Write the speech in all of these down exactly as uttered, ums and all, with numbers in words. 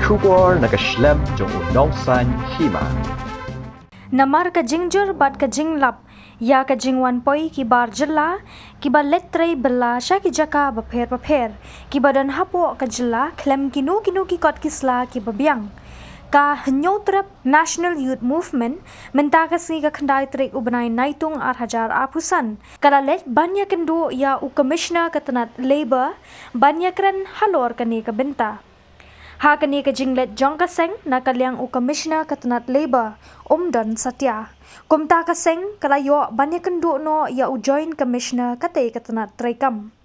Khubor na ka shlem jong u Nongsaiñ Hima. Namar ka jingjur bad ka jinglap ïa ka jingwan poi ki bar jylla kiba leit trei bylla sha ki jaka bapher bapher kiba don hapoh ka jylla khlem kino kino ki kot ki sla kiba biang, ka Hynñiewtrep National Youth Movement mynta ka sngi ka khyndai tarik u bnai Naitung ar hajar arphew san ka la leit ban ïakynduh ïa u Commissioner ka tnat Labour ban ïakren halor kane ka bynta. Ha kane ka jingleit jong ka seng na ka liang u Commissioner ka tnat Labour, um don satia. Kumta ka seng ka la ïoh ban ïakynduh noh ïa u Joint Commissioner katei ka tnat treikam.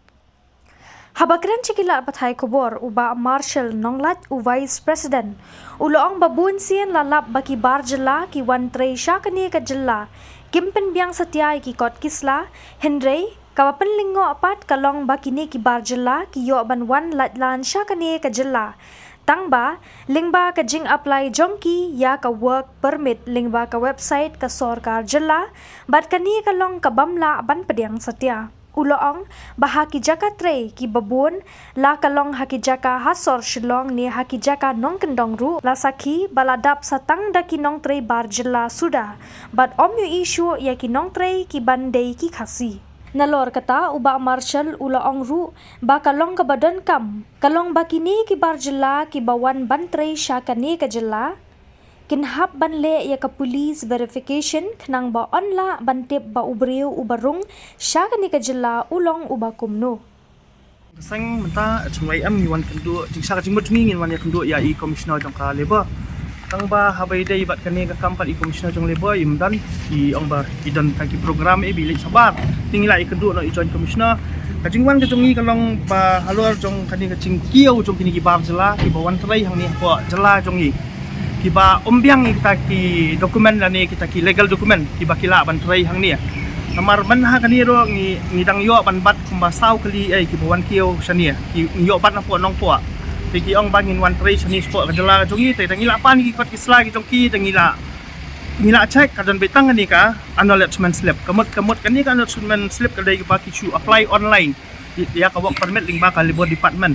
Haba kren sha ki lad pathai khubor u Bah Marshall Nonglait, u Vice President, u la ong ba bun sien la lap ba ki bar jylla ki wan trei sha kane ka jylla kim pynbiang satia ïa ki kot ki sla, hynrei kaba pynlyngngoh pat ka long ba kine ki bar jylla ki ïoh ban wan lait lan sha kane ka jylla. Tang ba lyngba ka jing apply jong ki ïa ka work permit lyngba ka website ka sorkar jylla, bad kane ka long ka bym lah ban pdiang satia. U la ong ba ha ki jaka trei kiba bun, la ka long ha ki jaka ha sor Shillong ne ha ki jaka nongkyndong ruh, la sakhi ba la dap sa tang da ki nongtrei bar jylla suda, bad ym ïohi shuh ïa ki nongtrei kiban dei ki Khasi. Nalor kata u Bah Marshall u la ong ruh ba ka long kaba donkam ka long ba kine ki bar jylla kiba wan ban trei sha kane ka jylla kin hap ban leh ïa ka police verification khnang ba yn lah ban tip ba u briew uba rung sha kane ka jylla u long uba kumno. Ka seng mynta, eh, seng wai em ngi wan kynduh, jingshisha ka jingmut jong ngi ngin wan ïakynduh ïa i Commissioner jong ka Labour. Tang ba haba ïadei bad kane ka kam pat i Commissioner jong Labour im don, i ong ba i don tang ki program eh ba i leit shabar. Te ngi la ïakynduh noh i Joint Commissioner. Ka jingwan ka jong ngi ka long ba halor jong kane ka jingkiew jong kine ki bar jylla kiba wan trei hangne hapoh jylla jong ngi, kiba ym biang ïa kita ki document lane kita ki legal document kiba ki lah ban trei hangne. Namar mynta ha kane ruh ngi, ngi dang ïoh ban bat kumba saw kali eh kiba wan kiew shane, ki, ngi ïoh bat napoh Nongpoh. Te ki ong ba ngin wan trei shane shapoh ka jylla ka jong ngi, te da ngi la pan ki kot ki sla ki jong ki, da ngi la, ngi la check ka don beit tang kane ka acknowledgement slip. Ka mut, ka mut kane ka acknowledgement slip ka dei kaba ki shu apply online ïa ka work permit lyngba ka Labour Department.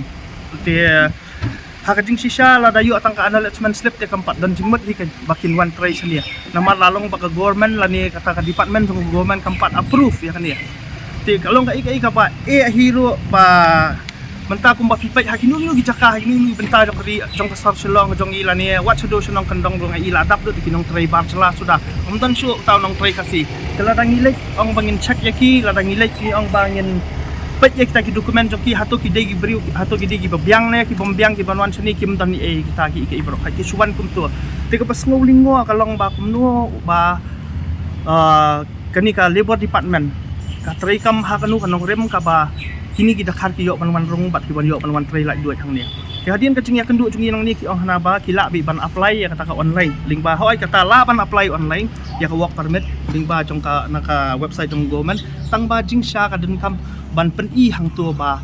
Te ha ka jingshisha lada ïoh tang ka acknowledgement slip te kam pat don jingmut hi kaba kin wan trei shane. Namar la long ba ka government lane kata ka department jong ka government kam pat approve ïa kane. Te ka long kaei kaei kaba eh hi ruh ba mynta kumba phi peit ha kino kino ki jaka, ha kino kino ki bynta jong ka ri, jong ka sor Shillong jong i lane wat shadoh sha nongkyndong ruh nga i la dap lut ki nongtrei bar jylla suda. Ym don shuh uta u nongtrei Khasi. Te lada ngi leit ong ba ngin check ïa ki, lada ngi leit ngi ong ba ngin peit ïa kita ki document jong ki, hato ki dei ki briew, hato ki dei kiba biang ne kiba ym biang kiban wan shane, kim don ei kita ki, ki baroh ki shu wan kumto. Te kaba sngew lyngngoh ka long ba kumno ba, ah, kane ka Labour Department ka treikam ha kano ka nongrim kaba kine ki dkhar ki ïoh ban wan rung bad kiban ïoh ban wan trei laitluid hangne. Te hadien ka jingïakynduh jong ngi nangne ki ong hana ba ki lah beit ban apply ïa kata ka online. Lyngba hooid kata lah ban apply online ïa ka work permit lyngba jong ka, na ka website jong government. Tang ba jingshisha ka donkam ban pyni hangto ba,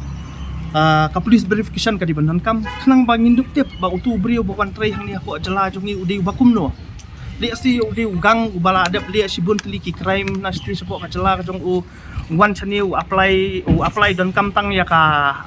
ah, ka police verification ka dei ban donkam khnang ba ngin dup tip ba uto u briew ba wan trei hangne hapoh jylla jong ngi u dei uba kumno. Lehse u dei u gang uba la dep leh shibun tylli ki crime na shatei shapoh ka jylla ka jong u, wan shane u apply, u apply donkam tang ïa ka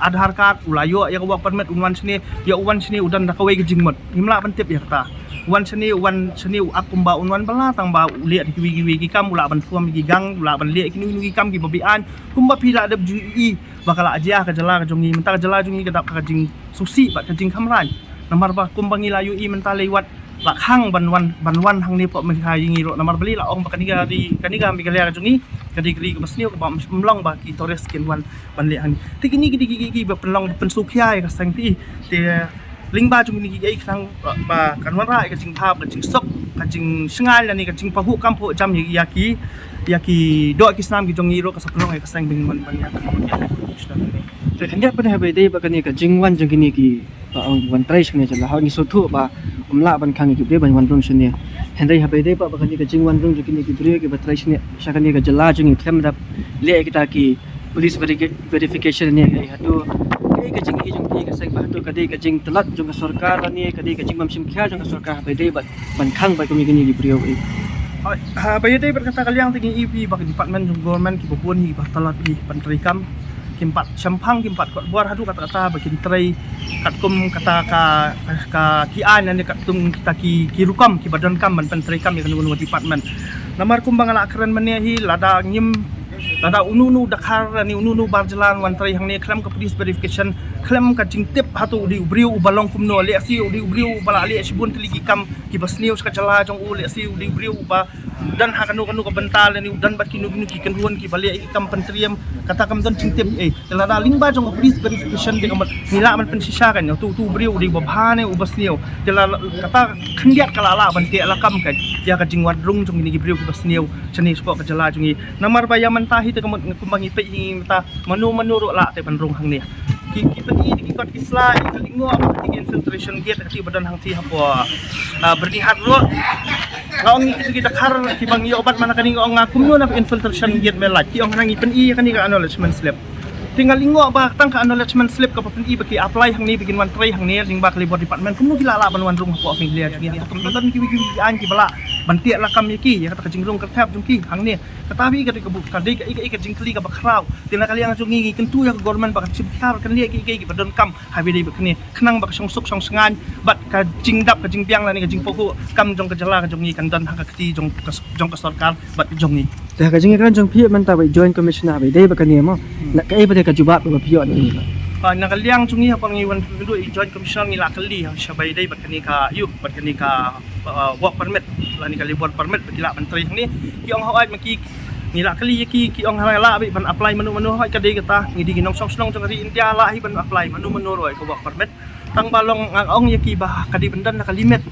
Aadhaar card, u la ïoh ïa ka work permit, un wan shane, ïa u wan shane u don da kawei ka jingmut. Ngim lah ban tip ïa kata. Wan shane, wan shane u ap kumba un wan bylla tang ba u leh da kiwei kiwei ki kam, u lah ban form ki gang, u lah ban leh kino kino ki kam kiba beaiñ. Kumba phi la dep ju i ba ka la jia ka jylla ka jong ngi, mynta ka jylla jong ngi ka dap ka jingsngewsih bad ka jingkhamrain. Namar ba kumba ngi la ïohi mynta lei wat la khang ban wan, ban wan hangne hapoh Meghalaya ngi ruh. Namar balei la ong ba kane ka ri, kane ka Meghalaya ka jong ngi ka dei ka ri kaba sniew kaba ym long ba ki tourist kin wan ban leh hangne. Te kine ki dei ki, ki, kiba pynlong, ba pynsngewkhia ïa ka seng te. Te lyngba jong kine kiei ki khnang ba, ba kan wanrah ïa ka jingbha, ka jingsuk, ka jingshngaiñ lane ka jingphuh kam phuh jam ïa, ïa ki, ïa ki doh ki snam ki jong ngi ruh ka sa pynlong ïa ka seng ba ngin wan ban ïa ka. Te khyndiat pat haba ïadei bad kane ka jingwan jong kine ki ba ong wan trei shane jylla, ha ngi sngewthuh ba ym lah ban khang ïa ki briew ban wan rung shane. Hynrei haba ïadei pat bad kane ka jingwan rung jong kine ki briew kiba trei shane sha kane ka jylla jong ngi khlem da leh kita ki police veri-, verification ne, eh, hato kaei ka jingïohi jong phi ka seng ba hato ka dei ka jingtlot jong ka sorkar lane ka dei ka jingbymshim khia jong ka sorkar haba ïadei bad ban khang bad kine ki briew, eh? Haba ïadei bad kata ka liang te ngi i ba ka department jong government kiba bun hi ba tlot hi ban treikam. kim pat shemphang, kim pat kot bor haduh katta katta ba kin trei katkum kata ka, ka, ka ki aiñ ne katkum kita ki, ki rukom kiba donkam ban pyntreikam ïa kano kano ka department. Namar kumba nga la kren mynne hi, lada ngim, lada uno uno u dkhar ne uno uno u bar jylla un wan trei hangne khlem ka police verification, khlem ka jingtip hato u dei u briew uba long kumno, lehse u dei u briew uba la leh shibun tylli ki kam kiba sniew sha ka jylla jong u, lehse u dei u briew uba don ha kano kano ka bynta lane u don bad kino kino ki kynhun kiba leh ïa ki kam pyntriem, kata kam don jingtip ei. Te lada lyngba jong ka police verification te ka mut ngi lah ban pynshisha kan ïa uto uto u briew u dei uba bha ne uba sniew. Te la kata khyndiat ka la lah ban teh lakam kan ïa ka jingwan rung jong kine ki briew kiba sniew shane shapoh ka jylla jong ngi. Namar ba ïa mynta hi te ka mut kumba ngi peit hi mynta mano mano ruh lah te ban rung hangne. Ki, ki pyni da ki kot ki sla ïa ka lyngngoh ba ka infiltration gate ka kti ba don hangti hapoh, ah, Byrnihat ruh. Nga ong ïa kito ki dkhar kiba ngi ïoh bat man kane, nga ong nga kumno na infiltration gate me lait. Ki ong hangne ngi pyni ïa kane ka acknowledgement slip. Te nga lyngngoh ba tang ka acknowledgement slip kaba pyni ba ki apply hangne ba kin wan trei hangne lyngba ka Labour Department, kumno ki lah lah ban wan rung hapoh Meghalaya jong ngi. Hato kam don kiwei kiwei ki aiñ kiba lah ban teh lakam ïa ki ïa kata ka jingrung kyrthep jong ki hangne. Kata hi ka dei ka bu-, ka dei ka, ka, ka jingkylli kaba khraw. Te na ka liang jong ngi ngi kyntu ïa ka government ba kan shim khia bad kan leh kiei kiei kiba donkam ha ba ïadei bad kane khnang ba ka shongsuk shongshngaiñ bad ka jingdap ka jingbiang lane ka jingpynkup kam jong ka jylla ka jong ngi kan don ha ka kti jong ka, jong ka sorkar bad jong ngi. Te ha ka jingïakren jong phi mynta bad Joint Commissioner ba ïadei bad kane mo. Hmm. Na kaei pat ka jubab ba phi ïoh na kane? Ah, na ka liang jong ngi haba ngi wan kynduh ïa Joint Commissioner ngi la kylli sha ba ïadei bad kane ka, ïa, bad kane ka, ah, work permit lane ka labour permit ba ki lah ban trei hangne. Ki ong hooid ma ki, ngi la kylli ïa ki, ki ong ha lah beit ban apply mano mano, hooid ka dei kata, ngi dei ki nongshong shnong jong ka ri India, lah hi ban apply mano mano ruh ïa ka work permit. Tang ba long nga ong ïa ki ba ka dei ban don na ka limit.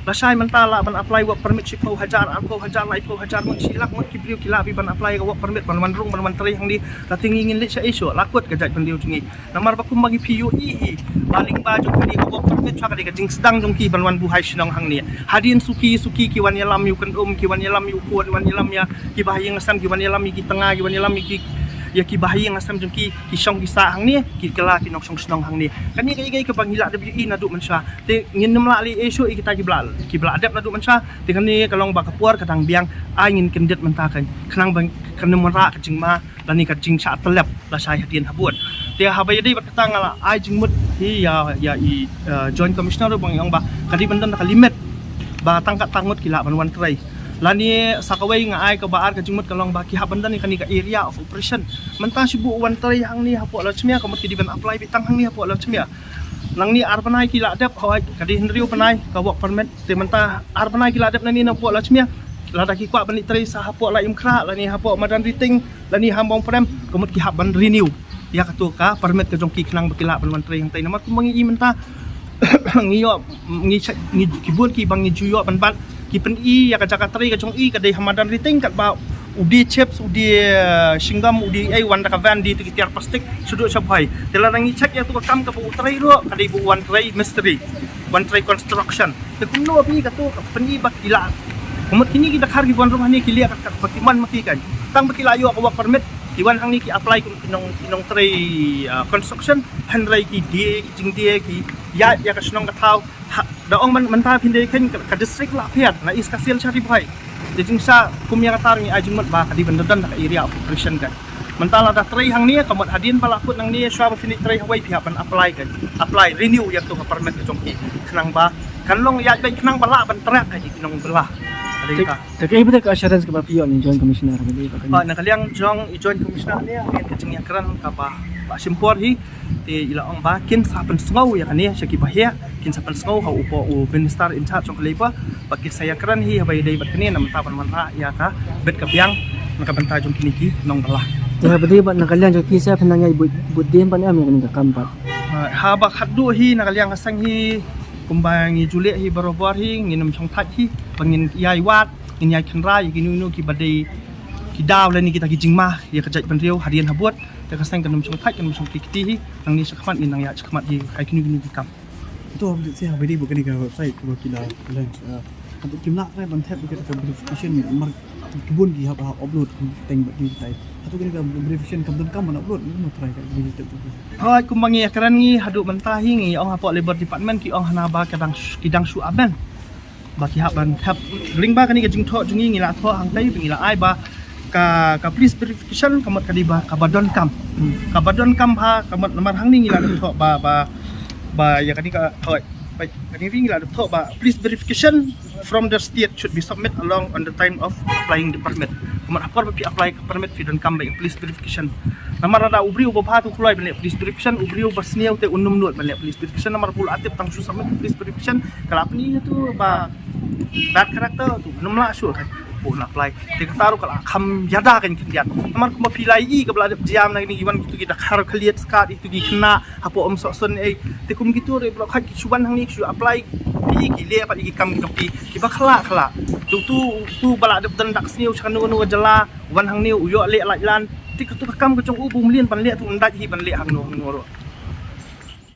Lashai mynta lah ban apply work permit shiphew hajar, arphew hajar, laiphew hajar ngut, shi lak ngut ki briew ki lah beit ban apply ka work permit ban wan rung ban wan trei hangne. Te ngi ngin leit sha issue, la kut ka jaitbynriew jong ngi. Namar ba kumba ngi phi ïohi hi ba lyngba jong kane ka work permit shuwa ka dei ka jingsdang jong ki ban wan buhai shnong hangne. Hadien suki suki ki wan ïalam ïa u Kyndum, ki wan ïalam ïa u Khun, wan ïalam ïa ki bahaïing hasem, ki wan ïalam ïa ki tnga, ki wan ïalam ïa ki, ïa ki bahaïing hasem jong ki, ki shong ki sah hangne, ki kylla ki nongshong shnong hangne. Kane ka ïa ka kaba ngi la dep ïohi naduh mynshuwa. Te ngin nym lah leh issue ïa kita kiba la, kiba la dep naduh mynshuwa. Te kane ka long ba ka por ka dang biang, ai ngin kyndit mynta kan khnang ba kan nym wanrah ka jingma lane ka jingshah tyllep lashai hadien habud. Te haba ïadei bad kata nga la ai jingmut hi ïa, ïa i, eh, Joint Commissioner ruh ba ngi ong ba ka dei ban don ka limit ba tang katto ngut ki lah ban wan trei. Lane sa kawei nga ai kaba ar ka jingmut ka long ba ki hap ban don ïa kane ka area of operation. Mynta shu buh wan trei hangne hapoh Lawchmia, ka mut ki dei ban apply beit tang hangne hapoh Lawchmia. Nangne ar bnai ki la dep, hooid ka dei hynriew bnai ka work permit. Te mynta ar bnai ki la dep nangne na hapoh Lawchmia. Lada ki kwah ban leit trei sa hapoh Laitumkhrah lane hapoh Madanriting lane ha Mawprem, ka mut ki hap ban renew ïa kato ka permit ka jong ki khnang ba ki lah ban wan trei hangtai. Namar kumba ngi i mynta ngi ïoh, ngi check, ngi, ki bun kiba ngi ju ïoh ban bat, ki pyni ïa ka jaka trei ka jong i ka dei ha Madanriting, katba u die chips, u die, eh, shinggam, u die ei wan da ka van, die te ki tiar plastik shu duh sha Bhoi. Te lada ngi check ïa kato ka kam kaba u trei ruh ka dei ba u wan trei mistri, wan trei construction. Te kumno ba phi kato ka pyni ba ki la, ka mut kine ki dkhar kiba wan rung hangne ki leh kat kat ba ki mon ma ki kan. Tang ba ki la ïoh ka work permit ki wan hangne ki apply kum ki nong, ki nongtrei, ah, construction, hynrei ki die, ki jingdie, ki ïaid ïa ka shnong ka thaw. Ha, da ong man, mynta phin dei khein ka, ka district la phiat na East Khasi Hills sha Ri Bhoi. Te jingshah kum ïa kata ngi ai jingmut ba ka dei ban don da ka area of operation kan. Mynta lada trei hangne, ka mut hadien ba la kut nangne, shuwa ba phin leit trei hawei phi hap ban apply kan. Apply renew ïa kato ka permit ka jong ki. Khnang ba kan long ïaid beit khnang ba lah ban track ha ki nongbylla. Ka dei kata. Te kaei pat ka assurance kaba phi ïoh na i Joint Commissioner ba dei ba kan. Ah, na ka liang jong i Joint Commissioner ne, ka jingïakren kaba, ba shim por hi. Te i la ong ba kin sa pynsngew ïa kane sha kiba heh, kin sa pynsngew ha u, u minister in charge jong ka Labour, ba kin sa ïakren hi haba ïadei bad kane na bynta ban wanrah ïa ka bit ka biang na ka bynta jong kine ki nongbylla. Te haba ïadei bad na ka liang jong ki sa phin nang ïai bud, bud dien ban em ïa kane ka kam pat. Ah, haba khatduh hi na ka liang ka seng hi kumba ngi ju leh hi barobor hi ngin ym shongthait hi ba ngin ïai wad, ngin ïai kynrad ïa kino kino kiba dei ki daw lane kita ki jingma ïa ka jaitbynriew hadien habud. Te ka seng kan ym shongthait, kan ym shongkti kti hi. Nangne shakhmat ngin nang ïaid shakhmat hi ha kino kino ki kam. To haba ïadei bad kane ka website kaba ki la launch, eh, hato kim lah ban thep ïa ka verification mar ki bun ki hap, hap upload ki teng bad ki tai. Hato kane ka verification kam donkam ban upload, kumno trai ka verification. Hooid, kumba ngi ïakren ngi haduh mynta hi ngi ong hapoh Labour Department ki ong hana ba ka dang sh-, ki dang shu amend. Ba ki hap ban thep lyngba kane ka jingthoh jong ngi, ngi la thoh hangtai ba ngi la ai ba Ka, ka police verification ka mut ka dei ba kaba donkam. Kaba donkam bha, ka mut namar hangne ngi la dep thoh ba, ba, ba ïa kane ka, hoi, ba kane ngi la dep thoh ba police verification from the state should be submit along on the time of applying the permit. Ka mut ha por ba phi apply ka permit phi donkam ba ïa police verification. Namar lada u briew uba bha te u kloi ban leh police verification, u briew uba sniew te un ym nud ban leh police verification namar ba u la tip tang shu submit police verification ka la pyni ïa uto ba bad character, uto un ym lah shuh, kan, u la apply. Te kata ruh ka la kham ïada, kan, khyndiat. Namar kumba phi la ïohi kaba la dep jia na kine ki wan kito ki dkhar khlieh skat, kito ki khynnah hapoh Umsohsun, eh. Te kum kito ruh ba la khot ki shu wan hangne ki shu apply, ki, ki leh pat ïa ki kam ki jong ki kiba khlak khlak. Te uto, uto ba la dep don dak sniew sha kano kano ka jylla, wan hangne u ïoh leh lait lan. Te kato ka kam ka jong u ba um leh ban leh, te un dait hi ban leh hangno hangno ruh.